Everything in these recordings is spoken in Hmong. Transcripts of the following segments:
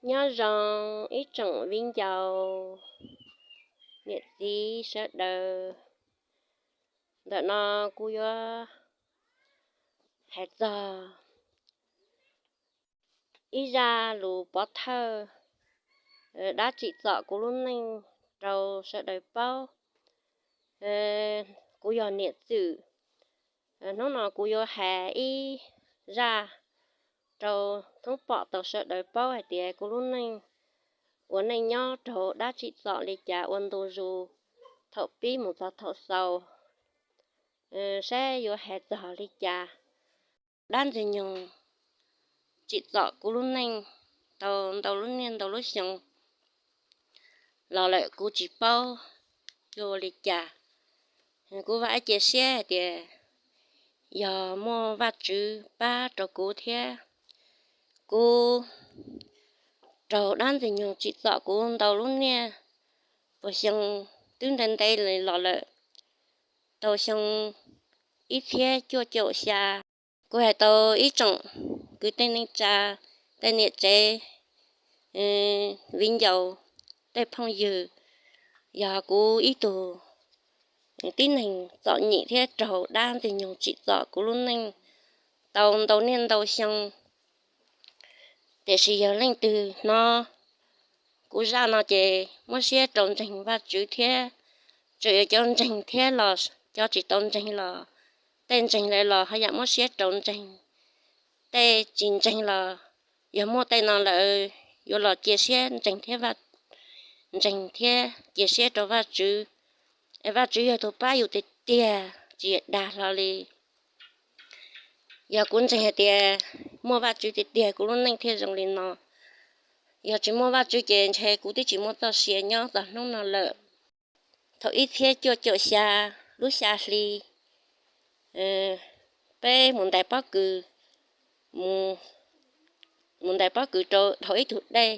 Nyob zoo ib tsoom viv ncaus niam txiv sawv daws, ntawm no kuv yuav hais txog ib zaj lus pov thawj dab tsim txom kuv lub neej rau sawv daws paub. Kuv yog Niam Txwm. Hnub no kuv yuav hais ib zaj rau thoob pom tau sawv daws paub hais tias kuv lub neej ua neej nyob raug dab tsim txom li cas ua ntu zus thaum pib mus txog thaum xaus, saib yuav hais txog li cas. Dab ntxwg nyoog tsim txom kuv lub neej tau ntau lub niaj ntau lub xyoo los lawm kuv tsis paub yuav ua li cas. Kuv vam ib cia siab hais tias yog muaj Vajtswv pab rau kuv thiab. Kuv raug dab ntxwg nyoog tsim txom kuv ntau lub niaj puas xyoo twb ntev ntev los lawm, tau xyoo ib txhiab cuaj caum xya. Kuv hais tau ib tsoom kwv tij neej tsa, tej niam tsev, viv ncaus, tej phooj ywg, yog kuv ib tug tib neeg txom nyem thiab raug dab ntxwg nyoog tsim txom kuv lub neej tau ntau niaj ntau xyoo. Tiam sis yog leej twg hnov kuv zaj no ces muab siab rau ntseeg Vajtswv thiab. Txawm yog cov ntseeg thiab los cov tsis tau ntseeg los, tej ntseeg lawm los ho yam muab siab rau ntseeg. Tej tsis ntseeg los yog muaj tej no lawm yuav los cia siab ntseeg thiab, ntseeg thiab cia siab rau Vajtswv. Es Vajtswv yog tus pab yus tiag tiag tsis dag hlo li. Yog kuv ntseeg hais tias muaj Vajtswv tiag tiag kuv lub neej thiaj zoo li no. Yog tsis muaj Vajtswv ces ntshe kuv twb tsis muaj txoj sia nyob txog hnub no lawm. Thaum ib txhiab cuaj caum xya lub xya hli, peb mus ntais pob kws, mus ntais pob kws rau dhau ib tug dej.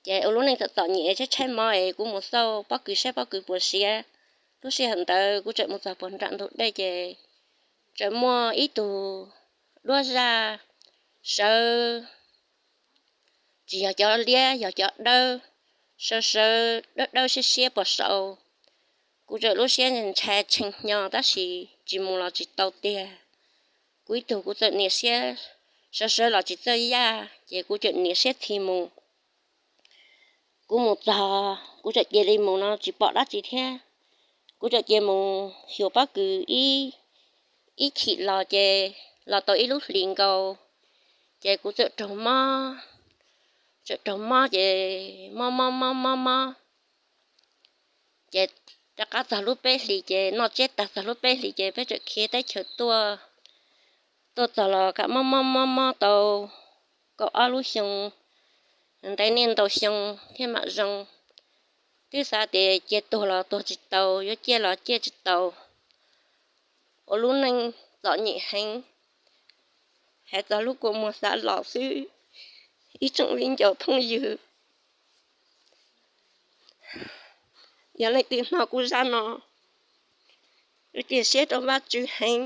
Ces ua lub neej txom txom nyem tshaib tshaib mov es kuv mus xauj pob kws saib pob kws puas siav. Lub sij hawm ntawd kuv tseem mus txog puag nram ntug dej ces tseem muaj ib tug duab zaj sawv, tsis yog cov liab yog cov dawb, sawv sawv dawb dawb siab siab puas sau. Kuv tseem lub siab ntshai tshee hnyo tab sis tsis mus los tsis tau tiag. Kuv ib tug kuv txawm niam siab sawv sawv los tsis txawj yaj ces kuv tseem niam siab txhi mus. Kuv mus txog kuv tseem cia li mus no tsis pom dab tsi thiab. Kuv tseem cia mus xyuas pob kws ib chim los ces los tau ib lub hlis nkaus ces kuv txawm raug mob, txawm raug mob ces mob mob mob mob mob. Ces rov qab txog lub peb hlis ces noj tsiab tag txog lub peb hlis ces peb tseem khiav teb chaws tuaj, tuaj txog los kam mob mob mob mob tau kaum ob lub xyoo, ntev niaj ntau xyoo thiaj mam zoo. Twb xav tias cia tuag los tuag tsis tau, yuav ciaj los ciaj tsis tau. Ua lub neej txom nyem heev, hais txog lub kua muag xav los xwb, ib tsoom viv ncaus phooj ywg. Yog leej twg hnov kuv zaj no, cia siab rau Vajtswv heev.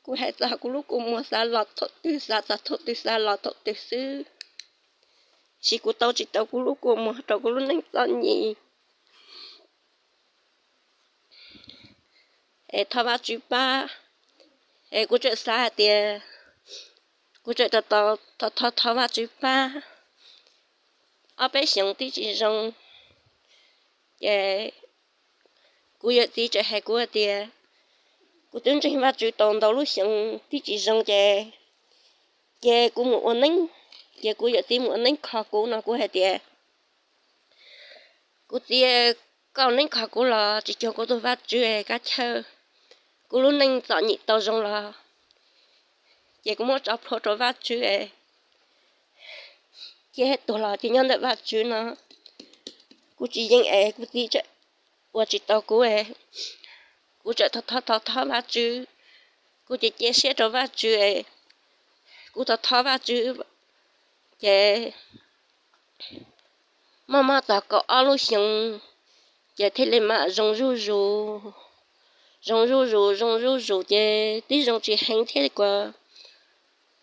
Kuv hais txog kuv lub kua muag xav los thaum twg xav txog thaum twg xav los thaum twg xwb, sis kuv tau tsis tau kuv lub kua muag rau kuv lub neej txom nyem. Es thov Vajtswv pab. Es kuv tseem xav hais tias kuv tseem tau thov thov Vajtswv pab. Ob peb xyoos twb tsis zoo, ces kuv yawm txiv tseem hais kuv hais tias kuv twb ntseeg Vajtswv tau ntau lub xyoo twb tsis zoo ces, ces kuv mus ua neeb, ces kuv yawm txiv mus ua neeb kho kuv no kuv hais tias, kuv txiv, koj ua neeb kho kuv los tsis cuag kuv tus Vajtswv kab chawj. Kuv lub neej txom nyem tau zoo los ces kuv muab tso plhuav rau Vajtswv, cia tuag los cia nyob ntawm Vajtswv no. Kuv tsis yeej es kuv txiv tseem ua tsis tau kuv, kuv tseem thov thov thov thov Vajtswv. Kuv ces cia siab rau Vajtswv, kuv thov thov Vajtswv, ces mob mob txog kaum ob lub xyoo, ces thiaj li mam zoo zuj zus, zoo zuj zus zoo zuj zus ces twb zoo tsis heev thiab li kuv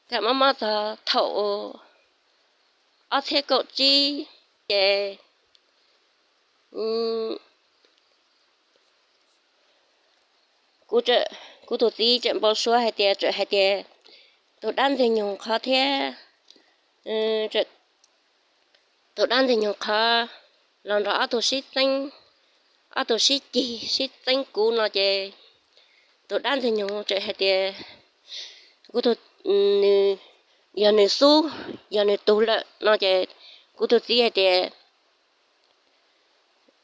Kaj mob mob txog thaum ob txhiab kaum tsib ces kuv tus txiv tseem npau suav hais tias, tseem hais tias tus dab ntxwg nyoog qhov thiab, tus dab ntxwg nyoog qhov los nrog ob tug sib txeeb, ob tug sib cig sib txeeb kuv no ces tus dab ntxwg nyoog tseem hais tias kuv tus, nws, yog nws xub, yog nws tug lawm no ces kuv tus txiv hais tias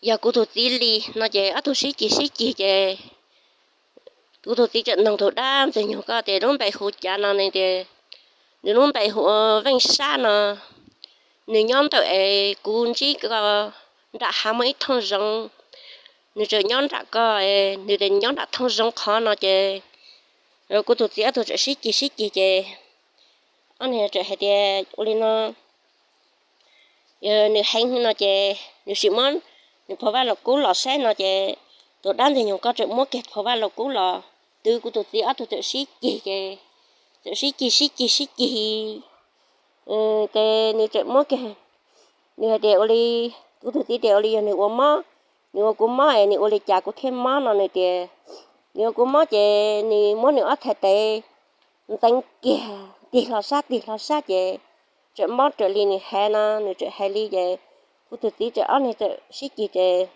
yog kuv tus txiv li no ces ob tug sib cig sib cig ces kuv tus txiv tseem noog tus dab ntxwg nyoog ko tias lub npe hu cas no, nws tias nws lub npe hu ua Veej Sab no, nws nyob ntawm es kuv ntsib ko nram hav muaj ib thooj zoov, nws tseem nyob nram ko, nws tias nyob nram thooj zoov qhov no ces kuv tus txiv ob tug tseem sib cig sib cig ces ob niag tseem hais tias ua li no, nws heev no ces nws sim muab nws phau vaj los kub los saib no ces tus dab ntxwg nyoog ko tseem muab kiag phau vaj los kub los twv kuv tus txiv ob tug txawm sib cig ces txawm sib cig sib cig sib cig ces nws tseem muab kiag, nws hais tias ua li, kuv tus txiv tias ua li yog nws ua mob, nws ua kuv mob es nws ua li cas kuv thiaj mob no, nws tias nws ua kuv mob ces nws muab nws ob txhais tes ntxeev kiag tig hlo sab tig hlo sab ces tseem mob raws li nws hais no, nws tseem hais li ces kuv tus txiv tseem ob niag txawm sib cig ces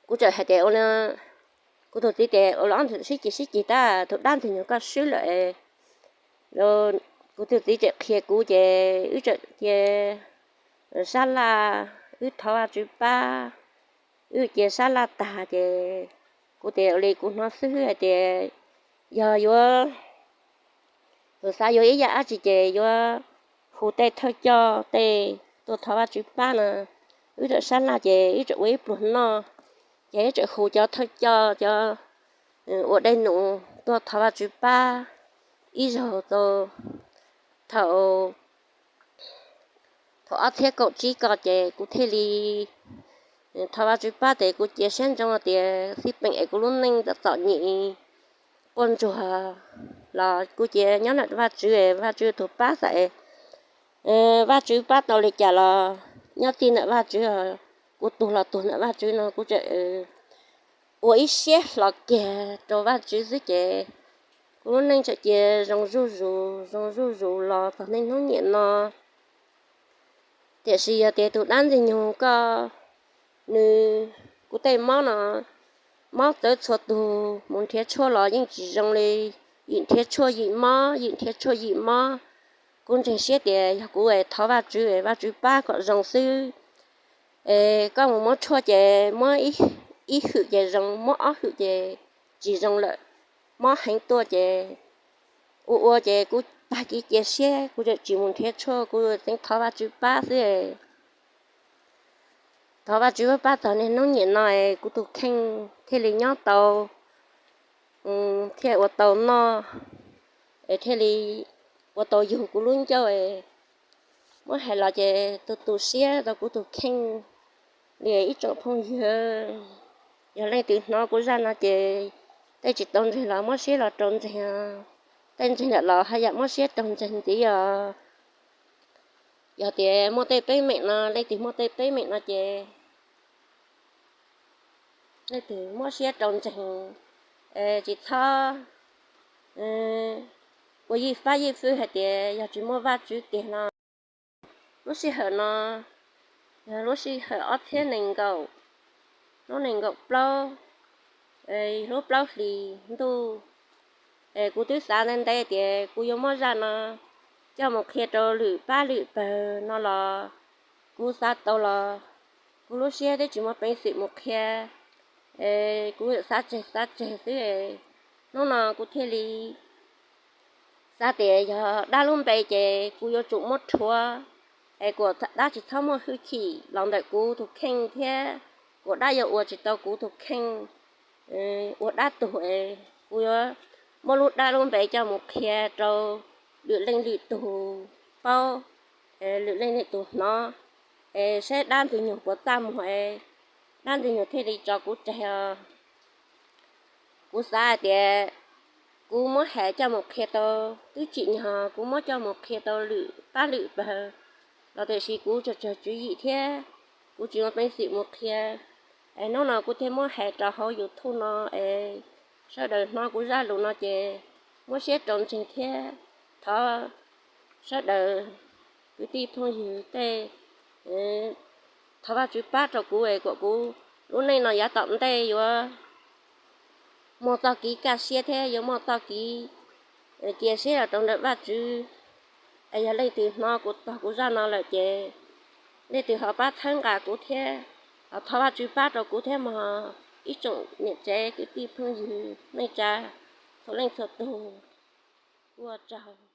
kuv tseem hais tias ua li, kuv tus txiv tias ua li ob tug sib cig sib cig tab tus dab ntxwg nyoog ko swb lawm. Kuv tus txiv tseem qhia kuv ces wb tseem cia sab laj, wb thov Vajtswv pab, wb cia sab laj tag ces kuv tias ua li kuv hnov xwb hais tias yog yuav, tus xav yuav ib yam dab tsi ces yuav hu tej thawj coj tej tuaj thov Vajtswv pab no. Wb tseem sab laj ces wb tseem ua ib pluag noj ces wb tseem hu cov thawj coj cov ua dej num tuaj thov Vajtswv pab ib zaug tau thaum thaum ob txhiab kaum tsib ko ces kuv thiaj li thov Vajtswv pab ces kuv cia siab ntsoov tias xij peem es kuv lub neej txom txom nyem quaj ntsuag los kuv cia nyob ntawm Vajtswv, Vajtswv tus pab xav es Vajtswv pab tau li cas los nyob txij ntawm Vajtswv, kuv tuag los tuag ntawm Vajtswv no kuv tseem ua ib siab hlo kiag rau Vajtswv xwb ces kuv lub neej tseem cia zoo zuj zus zoo zuj zus los txog niaj hnub niam no. Tiam sis yog tias tus dab ntxwg nyoog ko nws, kuv tej mob no, mob txawv txhua tus, mus nrhiav tshuaj los yeej tsis zoo li, yim nrhiav tshuaj yim mob, yim nrhiav tshuaj yim mob. Kuv ntseeg siab tias yog kuv thov Vajtswv, Vajtswv pab kom zoo xwb. Es koj mus muab tshuaj ces muab ib hwm ces zoo, muab ob hwm ces tsis zoo lawm, mob heev tuaj ces ua ua ces kuv tag kev cia siab, kuv tseem tsis mus nrhiav tshuaj, kuv tseem thov Vajtswv pab xwb. Thov Vajtswv pab txog niaj hnub niam no es kuv tus kheej thiaj li nyob tau, thiaj ua tau noj, es thiaj li ua tau yug kuv lub ncauj. Muab hais los ces tu tu siab rau kuv tus kheej li ib tsoom phooj ywg. Yog leej twg hnov kuv zaj no ces tej tsis tau ntseeg los muab siab los rau ntseeg, tej ntseeg lawm los haj yam muab siab rau ntseeg ntxiv os. Yog tias muaj tej teeb meem no, leej twg muaj tej teeb meem no ces leej twg muab siab rau ntseeg, tsis txhob ua yij fab yij fwj hais tias yog tsis muaj Vajtswv tiag no. Lub sij hawm no yog lub sij hawm ob txhiab nees nkaum, lub nees nkaum plaub, lub plaub hlis ntuj. Es kuv twb xav ntev ntev tias kuv yuav muab zaj no coj mus qhia rau lwm pab lwm pawg no los kuv xav tau los kuv lub siab twb tsis muaj peev xwm mus qhia, es kuv xav tseg xav tseg xwb. Hnub no kuv thiaj li xav tias yog dab lub npe ces kuv yuav tsum muab rhuav, es kom dab tsis txhob muaj hwj chim los ntawm kuv tus kheej thiab kom dab yuav ua tsis tau kuv tus kheej, ua dab tuag. Kuv yuav muab lub dab lub npe coj mus qhia rau lwm leej lwm tus paub, lwm leej lwm tus hnov, es saib dab ntxwg nyoog puas txaj muag, dab ntxwg nyoog thiaj li tso kuv tseg os. Kuv xav hais tias Kuv muab hais coj mus qhia tau, twb tsim nyog kuv muab coj mus qhia tau lwm pab lwm pawg los tiam sis kuv tsuas tsawg tswv yim thiab kuv tsis muaj peev xwm mus qhia. Es hnub no kuv thiaj muab hais rau hauv YouTube no es sawv daws hnov kuv zaj lus no ces muab siab rau ntseeg thiab thov sawv daws kwv tij phooj ywg tej, thov Vajtswv pab rau kuv es kom kuv lub neej no yav tom ntej yuav muaj txoj kev kaj siab thiab yuav muaj txoj kev cia siab los rau ntawm Vajtswv. Es yog leej twg hnov kuv tog kuv zaj no lawm ces leej twg ho pab txhawb nqa kuv thiab, ho thov Vajtswv pab rau kuv thiab mog, ib tsoom niam tsev kwv tij phooj ywg neej tsa txhua leej txhua tus, ua tsaug.